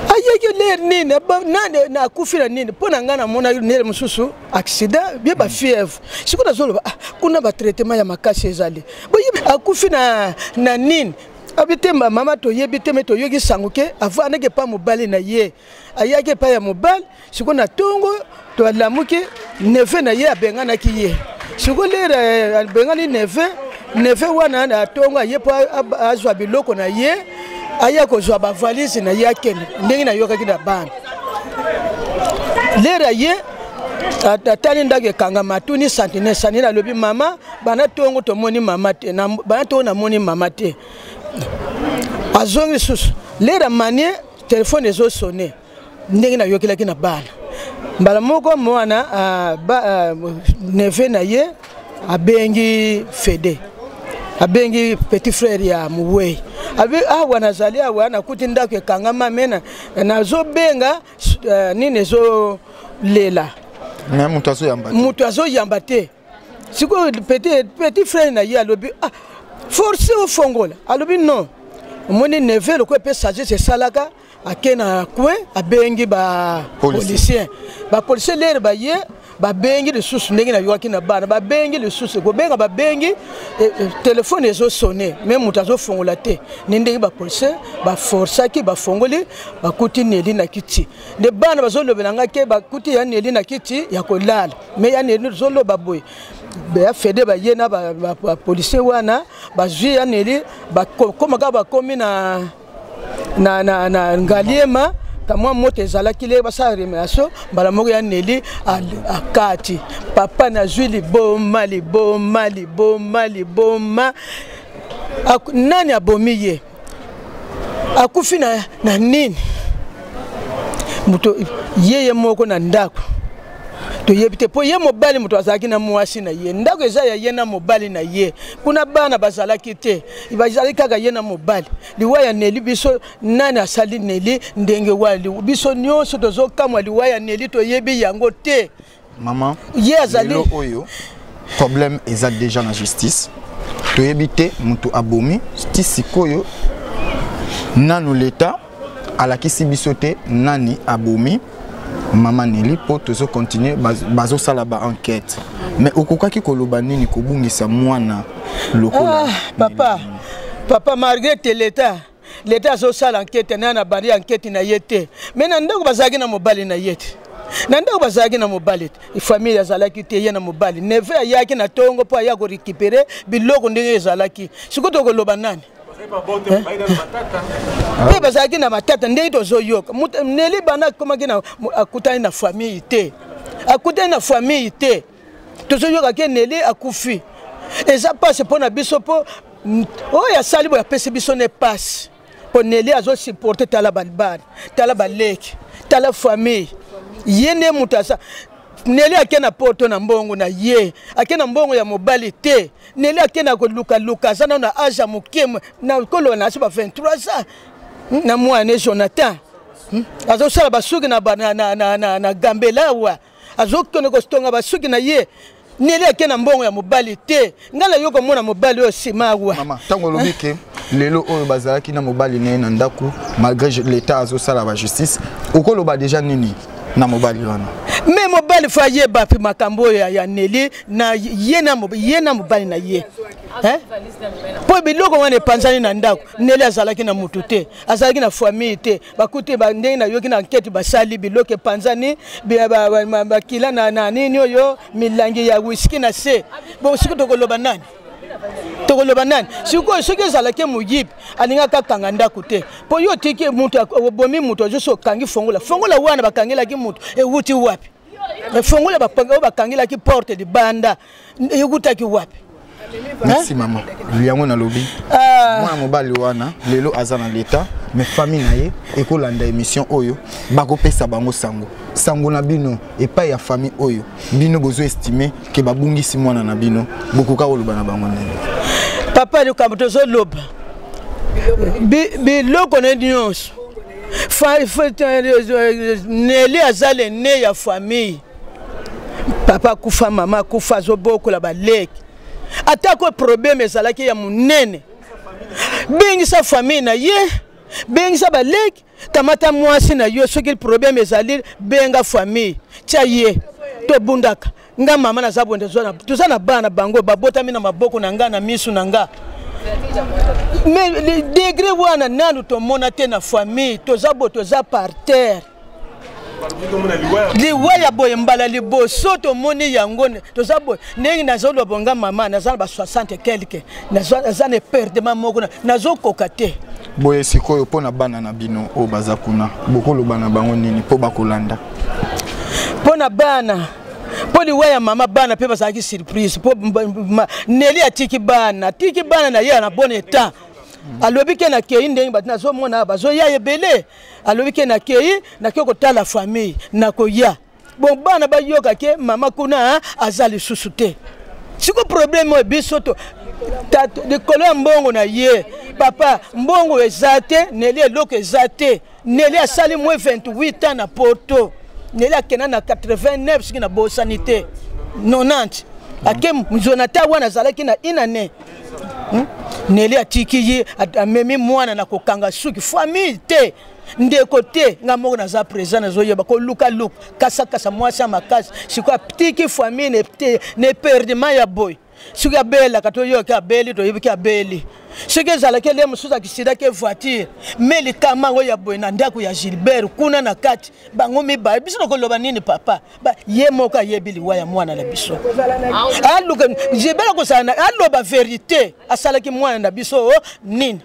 Ayeki lere nini? Nani akufi na nini? Mpo na ngai namonaki nele mosusu accident bie bafièvre. Sikoyo nazoloba: "Ah, kuna batraitement ya makasi ezali, boyebi akufi na nini?" Abi te, mama, toyebi te, me toyoki sango ke avandaki epai mobali na ye, ayaki epai ya mobali. Sikoyo na ntongo toalamuki, neveu na ye abenganaki ye. Sikoyo lere abengani neveu wana na ntongo, aye mpo azwa biloko na ye, aya kozwa bavalise na ye, akende. Ndenge nayokaki na bana, lere aye, atali ndako ekangama, atuni sentinelle. Sentinelle alobi: "Mama, bana ntongo tomoni mama te, bana ntongo namoni mama te." Azongi lisusu, lere amanie, telefone ezosone. Ndenge nayokelaki na bana, mbala moko mwana neveu na ye Abengi Fede, abengi petit frère ya mowei, abi awa nazali awa, nakuti ndako ekangama, me nazobenga nini ezolela. Me moto azoyamba te. Moto azoyamba te. Sikoyo petit frère na ye alobi: "Ah, force ofongola." Alobi: "Non." Omoni neveu lokola mpe sagesse esalaka, ake na coin, abengi bapolicier. Bapolicier lere baye, babengi lisusu ndenge nayokaki na bana, babengi lisusu kobenga, babengi telefone ezosone, me moto azofongola te. Ni ndenge bapolicier baforsaki, bafongoli, bakuti Neli na kiti. Nde bana bazolobela nga ke bakuti ya Neli na kiti ya kolala. Me ya Neli tozoloba boye, ya Fede baye na bapolicier wana, bazwi ya Neli, bakoma kaka, bakomi na Ngaliema, kamwa moto ezalaki le basala rémunération mbala moko. Ya Neli akati: "Papa, nazwi liboma, liboma, liboma, liboma." Nani abomi ye? Akufi na nini? Moto ye moko na ndako toyebi te, mpo ye mobali moto azalaki na mwasi na ye. Ndako eza ya ye na mobali na ye. Kuna bana bazalaki te, bazalaki kaka ye na mobali. Liwa ya Neli, biso nani asali Neli ndenge wana? Biso nyonso tozokamwa liwa ya Neli, toyebi yango te. Mama, ye azali lelo oyo problème eza déjà na justice, toyebi te moto abomi. Ti sikoyo nanu leta alakisi biso te nani abomi mama Neli, mpo tozocontinue, bazosala baenquête. Mais okokaki koloba nini kobungisa mwana lokola? Ah, papa, papa, malgré te l'état azosala enquête na na bandi enquête na ye te, me na ndako bazalaki na mobali na ye te. Na ndako bazalaki na mobali te, famille azalaki te, ye na mobali. Neveu ayaki na ntongo mpo aya korécupérer biloko ndenge ezalaki. Sikoyo tokoloba nani? Mpe bazalaki na matata ndenge tozoyoka. Neli bana akomaki, akutani na famille te, akutani na famille te. Tozoyoka ke Neli akufi. Eza mpasi mpo na biso, mpo oyo asali boye apesi biso ne pasi, mpo Neli azosupporte. Tala balibana, tala baleki, tala famille. Ye nde moto asa. Neli ake na poto na mbongo na ye, ake na mbongo ya mobali te. Neli ake na kolukaluka, aza nano na age ya moke, na koloba na asi ba 23 ans na mwana Jonathan azosala basuki na Gambela awa, azokende kotonga basuki na ye. Neli ake na mbongo ya mobali te. Ngai nayo komona mobali oyo nsima awa. Mama, ntango olobi ke lelo oyo bazalaki na mobali na ye na ndako, malgré l'état azosala bajustice, okoloba déjà nini na mobali wana? Me mobali fo ayeba mpe makambo oyo ya Neli na ye na mobali na ye, mpo biloko wana epanzani na ndako. Neli azalaki na mutu te, azalaki na famille te. Bakuti ndenge nayoki na enquête basali, biloko epanzani, bakila na nini oyo, milangi ya whisky na se. Bon, sikoyo tokoloba nani? Tokoloba nani sikoyo? Soki ezalaki moyibi, alingaki akanga ndako te, mpo yo otiki moto, obomi moto, azosi okangi fongola. Fongola wana bakangelaki moto ewuti wapi? Fongola oyo bakangelaki porte libanda ewutaki wapi? Merci mama. Yango nalobi, mwana mobali wana lelo aza na leta, mais famille na ye ekolanda émission oyo, bakopesa bango sango. Sango na bino epai ya famille oyo bino bozo estime ke babungisi mwana na bino, bokoka koloba na bango ndenge? Papa, likambo tozoloba, biloko na nyonso. Neli aza l'aîné ya famille. Papa akufa, mama akufa, azobokola baleki. Atako problème ezalaki ya monene, bengisa famille na ye, bengisa baleki, kamata mwasi na yo. Soki problème ezali, benga famille, tia ye. Tobundaka. Nga mama naza bonde, toza na bana, bango babotami na maboko na nga, na misu na nga. Mais degré wana nanu tomona te na famille. Toza bo toza par terre. Liwa ya boye, mbala liboso tomoni yango. Toza boye ndenge nazoloba, nga mama naza na ba 60 quelque, naza na perdement moko, nazokoka te. Boye sikoyo, mpo na bana na bino oyo baza kuna, bokoloba na bango nini mpo bakolanda? Mpo na bana, mpo liwa ya mama, bana mpe bazalaki surprise, mpo Neli atiki bana, atiki bana na ye na bon état. Alobi ke nakei ndenge bato nazomona bazoya ebele. Alobi ke nakei, nakei kotala famille, nakoya. Bon, bana bayoka ke mama kuna aza lisusu te. Siko problème oyo biso to likolo ya mbongo na ye papa, mbongo eza te. Neli eloko eza te. Neli asali mwe 28 ans na poto. Neli akenda na 89, soki nabosani te, 90 ake. Jonathan wana azalaki na une année. Neli atiki ye, amemi mwana na kokanga suki, famille te, ndeko te. Nga moko naza présent, nazoyeba kolukaluka, kasakasa mwasi ya makasi. Sikoyo atiki famille na éperdument ya boye. Soki abelaka, toyoki abeli, toyebiki abeli. Soki ezalaki ele mosusu akisidaki voiture, me likama yango ya boye na ndako ya Gilbert kuna na kati, bango mibale, biso nakoloba nini papa? Ye moko ayebi liwa ya mwana na biso. Aluka Gilbert akozala, aloba vérité. Asalaki mwana na biso nini?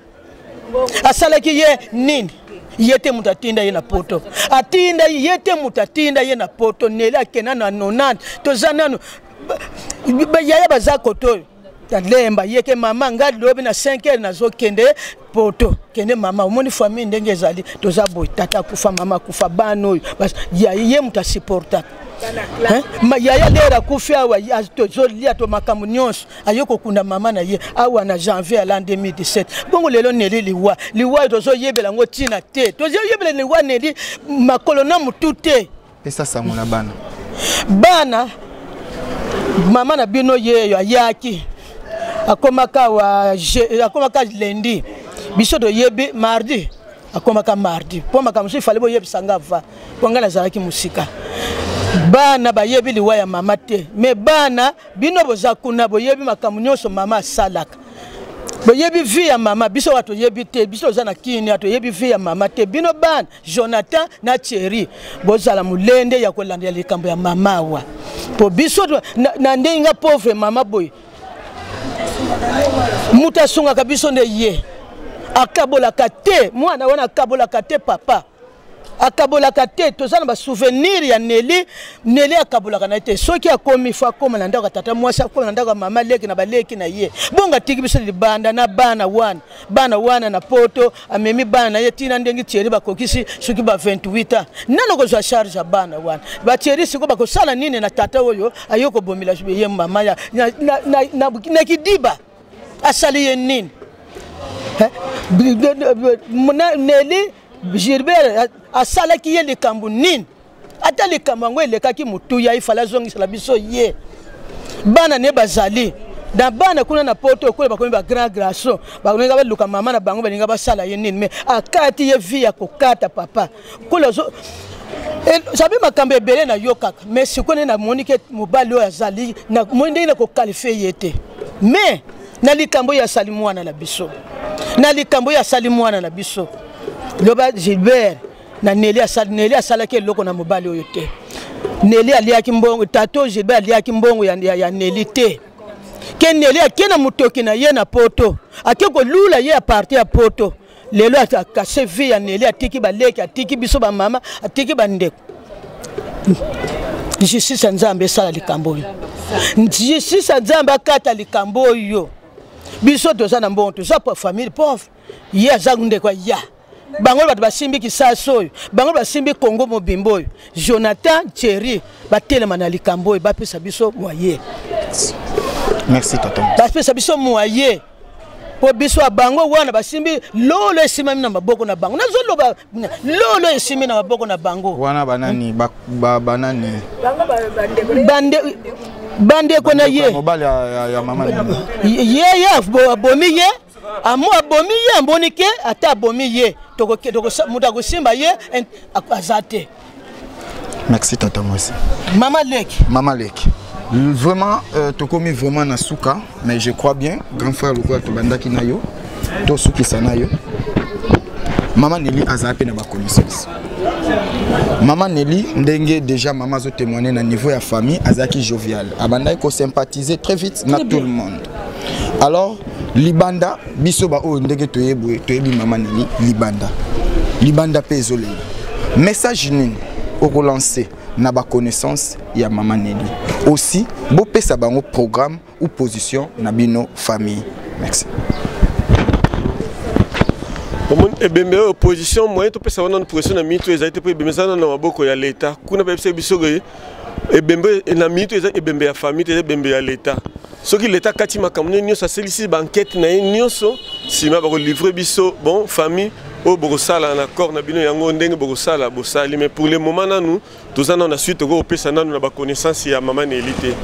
Asalaki ye nini? Ye te moto atinda ye na poto, atinda ye te, moto atinda ye na poto. Neli akenda na 90, toza nanu yaya, baza kote oyo talemba ye ke mama, ngai lobi na 5 heures nazokende poto. Kende mama, omoni famille ndenge ezali, toza boye, tata akufa, mama akufa, bana oyo ye moto asupportaka. Yaya lere akufi awa, tozolia to makambo nyonso. Aye kokunda mama na ye awa na janvier ya l'an 2017. Bongo lelo Neli liwa, liwa oyo tozoyebela yango ntina te, tozoyebela liwa Neli makolo na motu te. Pesa sango na bana. Bana, mama na bino yeyo ayaki, akomaka awa, akomaka lundi, biso toyebi mardi, akomaka mardi, mpo makambo mosusu ifale boyebisa nga va, mpo ngai nazalaki mosika. Bana bayebi liwa ya mama te, me bana bino boza kuna, boyebi makambo nyonso mama asalaka, boyebi vie ya mama. Biso wa toyebi te, biso toza na kini, toyebi vie ya mama te. Bino bana, Jonathan na Thierry, bozala molende ya kolandela likambo ya mama awa, mpo biso na ndenge nga pauvre mama boye, moto asungaka biso nde ye. Akabolaka te mwana wana, akabolaka te papa, akabolaka te. Toza na basouvenir ya Neli. Neli akabolaka na ye te. Soki akomi, fo akóma na ndako ya tata mwasi, akóma na ndako ya mama leki na baleki na ye. Bongo atiki biso libanda na bana wana, bana wana na poto. Amemi bana na ye ntina ndenge Thierry bakokisi soki ba 28 ans, nano kozwa charge ya bana wana. BaThierry sikoyo bakosala nini na tata oyo aye kobomela ye mama ya na kidiba? Asali ye nini? Neli Gilbert asalaki ye likambo nini? Ata likambo yango elekaki motuya, ifale azongisela biso ye. Bana ne bazali na bana kuna na poto, okola bakomi bagrand garçon, balinga baluka mama na bango, balinga basala ye nini? Me akati ye vie ya kokata papa kola sabi makambo ebele nayokaka. Mais sikoyo nde namoni ke mobali oyo azali, namoni ndenge na koqualifier ye te, mais na likambo oyo asali mwana na biso, na likambo oyo asali mwana na biso, loba Gilbert na Neli asali, Neli asalaki eloko na mobali oyo te. Neli aliaki mbongo, tato Gilbert aliaki mbongo ya Neli te. Ke Neli ake na motoki na ye na poto, ake kolula ye aparti ya poto. Lelo akase vie ya Neli, atiki baleki, atiki biso bamama, atiki bandeko. Justice ya Nzambe esala likambo oyo, justice ya Nzambe akata likambo oyo. Biso toza na mbongo, toza famille pauvre. Ye aza ndeko ya bango, bato basimbi kisasi oyo, bango basimbi Kongo mobimba oyo. Jonathan, Thierry, batelema na likambo oyo, bapesa biso moyen. Merci tonton. Bapesa biso moyen, mpo biso ya bango wana basimbi lolo esimami na maboko na bango. Nazoloba lolo esimbi na maboko na bango. Wana banani? Banani? Bandeko na ye. Mobali ya mama. Ye ye abomi ye, amo abomi ye, amboni ke ata abomi ye, moto akosimba ye aza te. Merci tata mwasi. Mama leki. Mama leki, vraiment tokomi vraiment na suka, mais je crois bien, grand frère, lokola tobandaki na yo, tosukisa na yo. Mama Neli azala mpe na baconnaissance. Mama Neli, ndenge déjà mama azotémoigne, na niveau ya famille azalaki jovial, abandaki kosympathiser très vite na tout le monde. Alors libanda, biso baoyo ndenge toyebi, toyebi mama Neli libanda, libanda mpe ezolela. Message nini okolancer na baconnaissance ya mama Neli? Aussi bopesa bango programme ou position na bino famille. Merci. Omoni ebembe oyo, position moyen topesa wana position na minute oyo ezali te, mpo ebembe eza nano na maboko ya leta. Kuna bayebisa biso ke ebembe na minute eza ebembe ya famille te, eza ebembe ya leta. Soki l'État kati makambo nyonso, asilisi baenquête na ye nyonso, nsima bakolivre biso. Bon, famille oyo bokosala na corps na bino yango ndenge bokosala, bosali. Mais pour le moment nanu toza nanu na suite, tokopesa nanu na baconnaissance ya mama Neli te,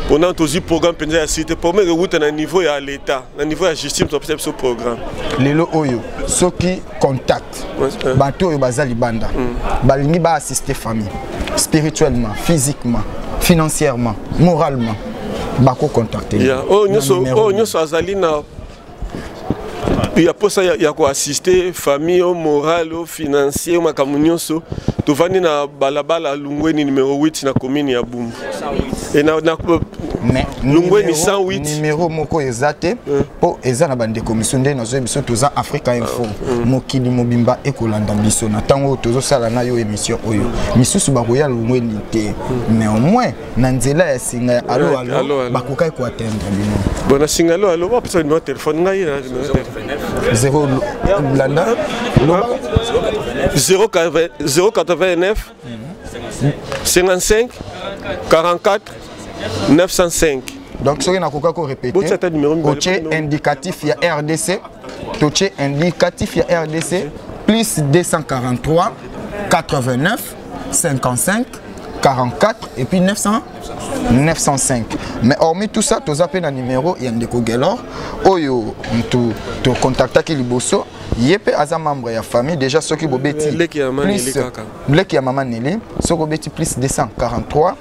mpona tozwi programme mpenza ya suite. Problème ekowuta na niveau ya l'État, na niveau ya justice, topesa biso programme. Lelo oyo soki contact, bato oyo baza libanda balingi baassister famille spirituellement, physiquement, financièrement, moralement, bakocontacte? Oyo nyonso azali na ya posa ya koassister famille, o moral, o financier, o makambo nyonso, tovandi na balabala Lungweni numéro 8 na commune ya Bumbu e na Lungweni 108. Numéro moko eza te, mpo eza na bandeko miso nde nazoyebi biso. Toza Africa Info, mokili mobimba ekolanda biso na ntango oyo tozosala na yo émission oyo. Misusu bakoya Lungweni te, mais au moins na nzela ya singa ya alo alo bakokaki koatteindre bino. Bon, na singa alo alo, bapesa numéro téléphone ngai na 0 landa. 089 55 44 905. Donc soki nakoka korépéter, otie indicatif ya RDC, totie indicatif ya RDC plus 243 89 55 44 et puis 900 905. Mais hormis tout ça, toza mpe na numéro ya ndeko Gelor oyo mutu tocontactaki liboso. Ye mpe aza membre ya famille déjà. Soki bobeti plus, leki ya mama Neli, soki obeti plus 243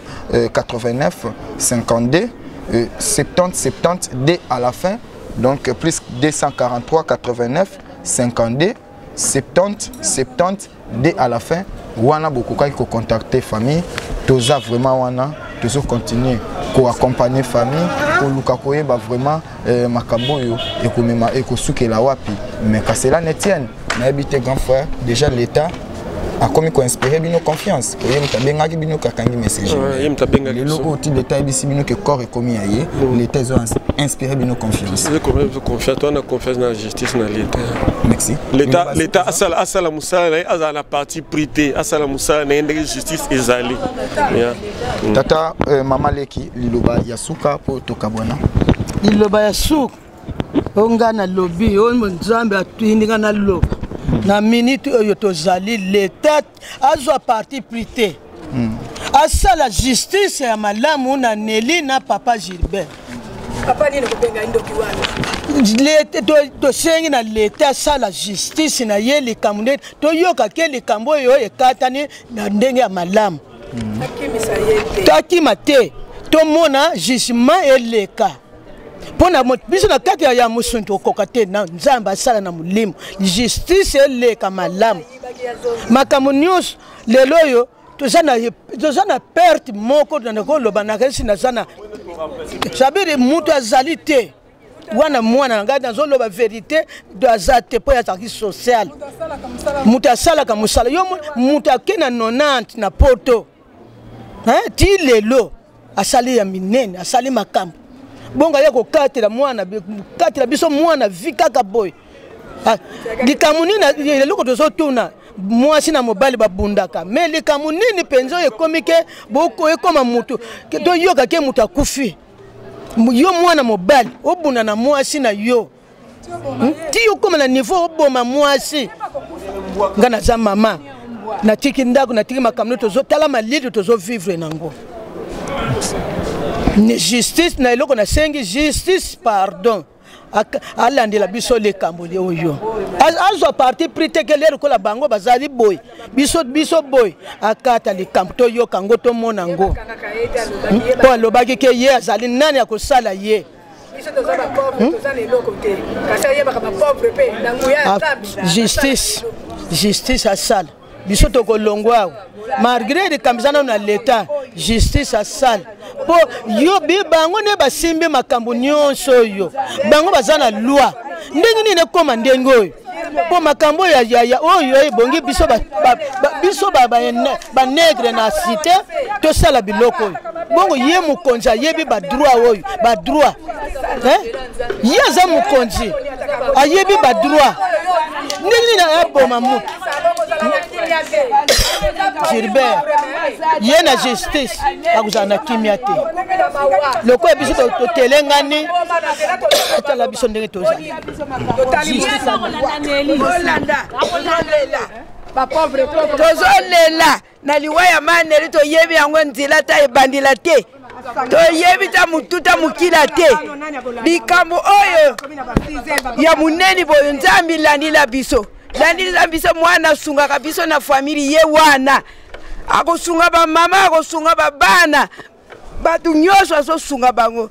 89 52 70 70 D à la fin, donc plus 243 89 52 70 70 D à la fin, wana bokokaki kocontacter famille. Toza vraiment wana, tozocontinue koaccompagner famille, koluka koyeba vraiment makambo oyo ekomema, ekosukela wapi. Mais qu'à cela ne tienne, nayebi te, grand frère, déjà l'État akomi koinspire bino confiance. Oye moto abengaki bino, kakangi message. Lelo oyo ti l'État ayebisi bino ke corps ekomi ya ye, l'État ezo inspire bino confiance. Confiance, towana confiance na justice, na l'État. Merci. L'État asala mosala na ye, azala na parti pris te, asala mosala na ye ndenge justice ezali. Tata, mama leki, liloba ya suka mpo tokabwana. Liloba ya suka oyo ngai nalobi, oyo Nzambe atindi ngai naloba na minute oyo tozali: l'État azwa parti pris te, asala justice ya malamu na Neli na papa Gilbert. Papa nini kobenga ndoki wana? Tosengi na l'État asala justice na ye, likambo nde toyoka ke likambo oyo ekatani na ndenge ya malamu. Tokima te, tomona jugement eleka mpo na biso na kati ya mosuni tokoka te. Na Nzambe asala na molimo, justice eleka malamu. Makambo nyonso lelo oyo toza na perte moko, nakoloba nakesi naza na sabiri, mutu azali te wana. Mwana na ngai, nazoloba vérité, aza te mpo azalaki social, moto asalaka mosala. Yo moto ake na 90 na Poto ti lelo, asali ya minene, asali makambo bongo, aya kokatela mwana, katela biso mwana vi kaka boye. Likambo nini eloko tozotuna? Mwasi na mobali babundaka, mais likambo nini mpenza oyo ekomi ke ekoma motu toyoka ke moto akufi? Yo mwana mobali obunda na mwasi na yo ti okóma na niveau oboma mwasi. Nga naza mama, natiki ndako, natiki makambo, tozotala malili, tozovivre nango. Ni justice na eloko nasengi justice, pardon, alandela biso likambo oyo, azwa parti pris te, ke lokola bango bazali boye, biso biso boye. Akata likambo, toyoka yango, tomona yango, mpo alobaki ke ye azali nani akosala ye. Biso toza bapauvre, toza na eloko te, kasi ayebaka bapauvre mpe na nguya ya Nzambe. Justice, justice asala. Biso tokolongwa awa malgré likambo eza nano na l'État. Justice asala, mpo yo bango nde basimbi makambo nyonso oyo, bango baza na loi. Ndenge nini ekóma ndenge oyo? Mpo makambo oyo ebongi biso, biso banègre na cité, tosala biloko oyo bongo. Ye mokonzi ayebi badroit oyo, badroit. Ye aza mokonzi, ayebi badroit. Ndenge nini aboma mutu? Gilbert ye na justice akozala na kimia te lokola biso totelengani atala biso ndenge tozali. Tozolela na liwa ya maneli, toyebi yango nzela ta ebandela te, toyebi ta motu ta mokila te. Likambo oyo ya monene boyo, Nzambe landila biso, landila biso. Mwana asungaka biso na famili, ye wana akosunga bamama, akosunga babana, bato nyonso azosunga bango.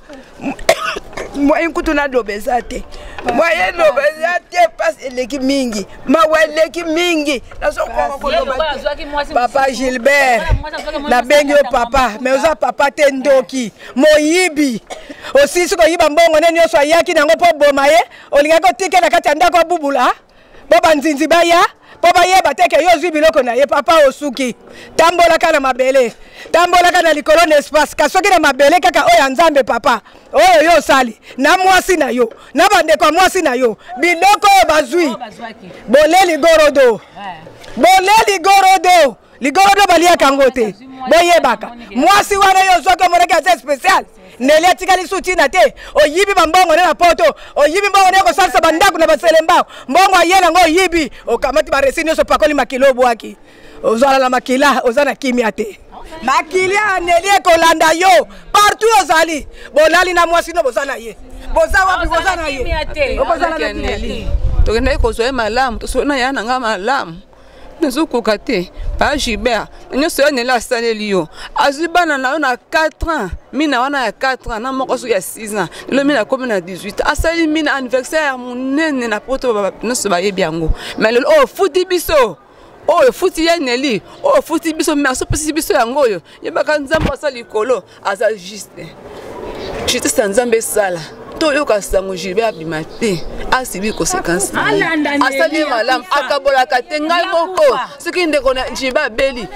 Moyen kutu naloba eza te, moyen loba eza te. Mpasi eleki mingi, mawa eleki mingi, nazokoka koloba. Papa Gilbert, nabengi yo papa, mais oza papa te, ndoki, moyibi. Osisi koyiba mbongo ne nyonso ayaki nango mpo boma ye. Olingaki otike na kati ya ndako abubula mpo banzinzi baya mpo bayeba te ke yo ozwi biloko na ye. Papa, osuki. Tambolaka na mabele, tambolaka na likolo na espace, kasi soki na mabele kaka oyo ya Nzambe. Papa, oyo yo osali na mwasi na yo na bandeko ya mwasi na yo, biloko oyo bazwi, boleli gorodo, boleli gorodo, ligorodo baliaka yango te. Boyebaka mwasi wana yo ozwaki, omonaki aza spécial. Neli atikali su ntina te. Oyibi bambongo ne na poto, oyibi mbongo ne kosalisa bandako na baselembao. Mbongo aye nango oyibi, okamati baresi nyonso, opakoli makila, obwaki, ozala na makila, oza na kimia te. Makili ya Neli ekolanda yo partout ozali. Bolali na mwasi no, boza na ye, boza wapi? Boza na ye, okozala na kimia te. Tokendaki kozwa ye malamu, tosolo na ya na nga malamu. Nazokoka te. Pa Gilbert, nyonso ya Nela asaleli yo, azwi bana na yo na 4 ans, mina wana ya 4 ans na moko soki ya 6 ans, lelo mina akomi na 18 ans. Asali mina anniversaire ya monene na poto, nyonso bayebi yango. Mais lelo oyo ofuti biso, oyo ofuti ye Neli, oyo ofuti biso, merci opesisi biso yango oyo. Yebaka Nzambe aza likolo, aza juste. Justice ya Nzambe esala. Toyoka sango Gilbert abima te, asibi conséquence. Asali malamu, akabolaka te. Ngai moko, soki ndeko na Gilbert abeli,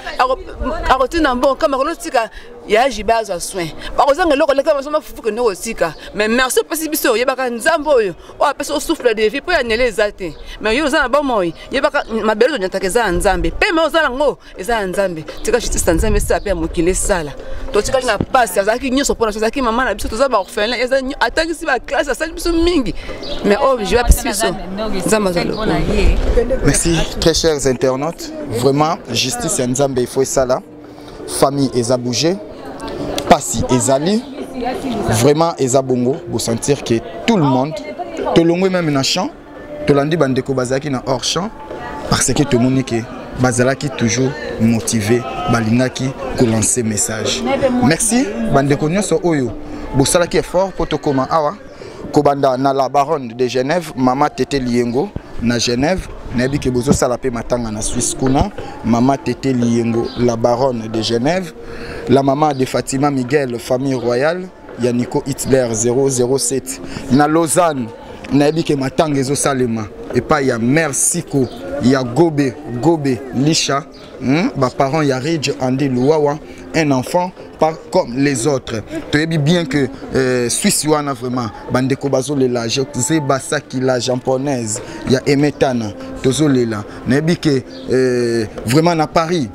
akotinda mbongo kama konotika ya Gilbert azwa soin, bakozanga eloko leka masoma fufu kende kotika. Mais merci opesi biso. Oyebaka Nzambe oyo oyo apesi o souffle de vie mpo ya Nele eza te, mais yo oza na bomoi. Yebaka mabele tonyataka eza ya Nzambe, mpe me oza nango eza ya Nzambe. Tika justice ya Nzambe esala mpe ya mokili esala. Totikali na pasi. Azalaki nyonso mpona biso, azalaki mama na biso, toza baorphelin, atangisi baklasse, asali biso mingi, mais oyo je apesi biso, Nzambe azwa lokumu. Merci, très chers internautes. Vraiment, justice ya Nzambe il faut esala. Famille eza bouger, pasi ezali vraiment, eza bongo. Bosentir que tout le monde tolongwe, même na champ tolandi bandeko bazalaki na hors champ, parce que tomoni ke bazalaki toujours motivé, balingaki kolancer message. Merci bandeko nyonso oyo bosalaki effort mpo tokóma awa, kobanda na la baronne de Genève, mama Tete Liengo na Genève. Nayebi ke bozosala mpe matanga na Suisse kuna. Mama Tete Liengo, la baronne de Genève, la mama de Fatima Miguel, famille royale ya Nico Hitler 007 na Lausanne. Nayebi ke matanga ezosalema epai ya mare Siko ya Gobe, Gobe Lisha, baparent ya Ridge Andy Luwawa, un enfant pas comme les autres. Toyebi bien que Suisse wana vraiment bandeko bazolela. José Basaki, la japonaise ya Emetana, tozolela. Nayebi ke vraiment na Paris,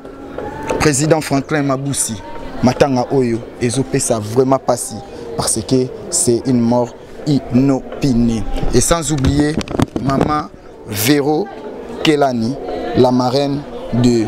président Franklin Mabusi, matanga oyo ezopesa vraiment pasi, parce que c'est une mort inopinée. Et sans oublier maman Véro Kelani, la marraine de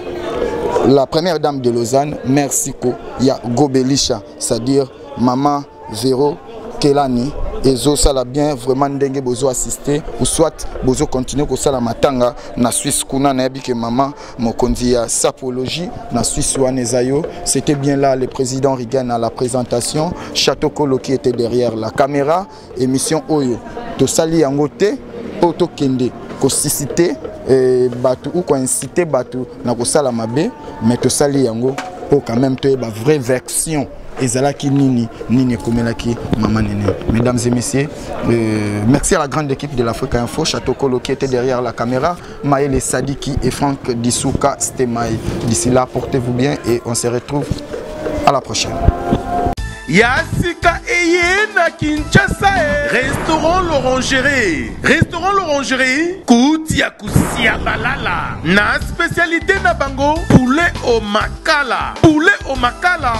la première dame de Lausanne, merci ko ya Gobelisha, c'est-à-dire maman Véro Kelani, ezosala bien vraiment ndenge bozo assister ou soit bozo continuer kosala matanga na Suisse kuna. Nayebi ke mama mokonzi ya sapologie na Suisse wana eza yo. C'était bien là le président Rigan à la présentation, Château Kolo qui était derrière la caméra. Émission oyo tosali yango te mpo tokende kosuscite bato ou koincite bato na kosala mabe, mais tosali yango mpo quand même toyeba vraie version ezalaki nini, nini ekomelaki mama Nene. Mesdames et messieurs, merci à la grande équipe de l'Afrique Info, Château Kolo qui était derrière la caméra, Maël Sadiki et Franck Dissouka Stemaï. D'ici là, portez-vous bien et on se retrouve à la prochaine. Ya sika eye na Kinshasa e. Restaurant L'Orangerie. Restaurant L'Orangerie, kuti ya kusia balala. Na spécialité na bango, poulet au makala. Poulet au makala,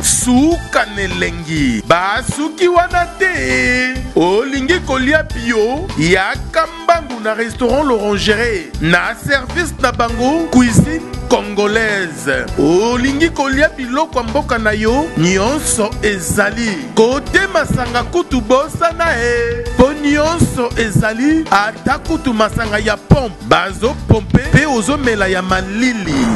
Suka n'elengi. Basuki wana te. Olingi kolia bio, yaka mbangu na restaurant L'Orangerie. Na service na bango, cuisine congolaise. Olingi kolia biloko ya mboka na yo, nyonso ezali. Kote masanga kutu bosana e. Po nyonso ezali, ata kutu masanga ya pompe bazopompe pe ozomela ya malili.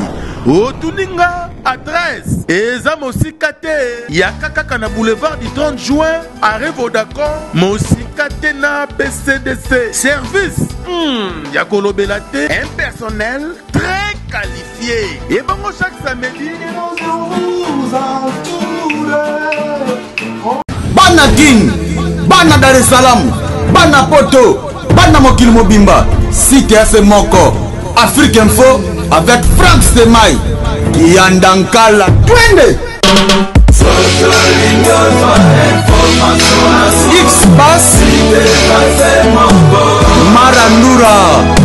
Otuni nga adresse eza mosika te, yaka kaka na boulevard du 30 juin arrêt Vodacom, mosika te na BCDC. Service ya kolobela te, un personnel très qualifié. Et bongo chaque samedi Bana Kin, bana Dar es Salaam, bana Poto, bana mokili mobimba, site ya se moko, Afrique Info avec Frank Stemay, Kiyanda Nkala, twende! X-Bass, Marandura.